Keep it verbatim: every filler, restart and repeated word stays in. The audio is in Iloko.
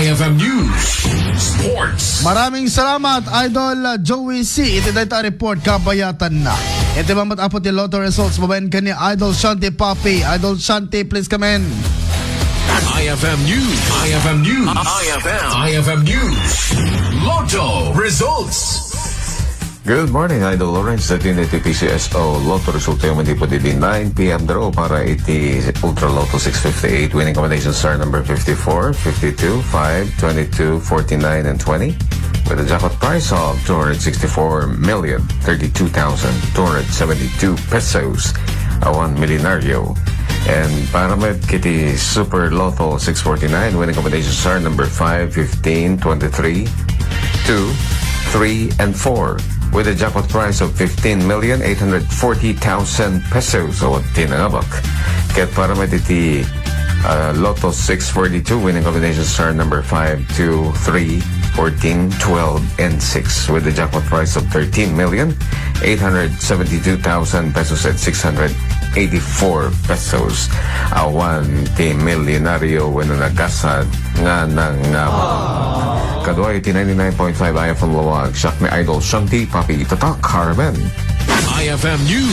F M News Sports. Maraming salamat, Idol Joey C. Iti dayta a report, kabayatan na. Iti mamat apo ti lotto results, babaen ken ni Idol Shanti Papi. Idol Shanti, please come in. I F M News. I F M News. I F M. I F M News. Lotto results. Good morning, Idol Lawrence. Dati na iti P C S O Lotto resulta yung mandi po di nine P M draw para iti Ultra Lotto six fifty-eight winning combination star number fifty-four, fifty-two, five, twenty-two, forty-nine, and twenty, with a jackpot price of two hundred sixty-four million thirty-two thousand two hundred seventy-two pesos. A one millionario. And para met kiti Super Lotto six forty-nine winning combination star number five, fifteen, twenty-three, two, three, and four, with a jackpot price of fifteen million eight hundred forty thousand pesos. So, tinangabak. Ket para met iti, uh, Lotto six forty-two winning combination star number five, two, three, fourteen, twelve, and six, with a jackpot price of thirteen million eight hundred seventy-two thousand pesos and six hundred eighty-four pesos. Awan ti milyonaryo wenno nagasat nga nangabak. Kadua iti ninety-nine point five I F M Laoag, siak ni Idol Shanti Papi Tatak Carmen. I F M News.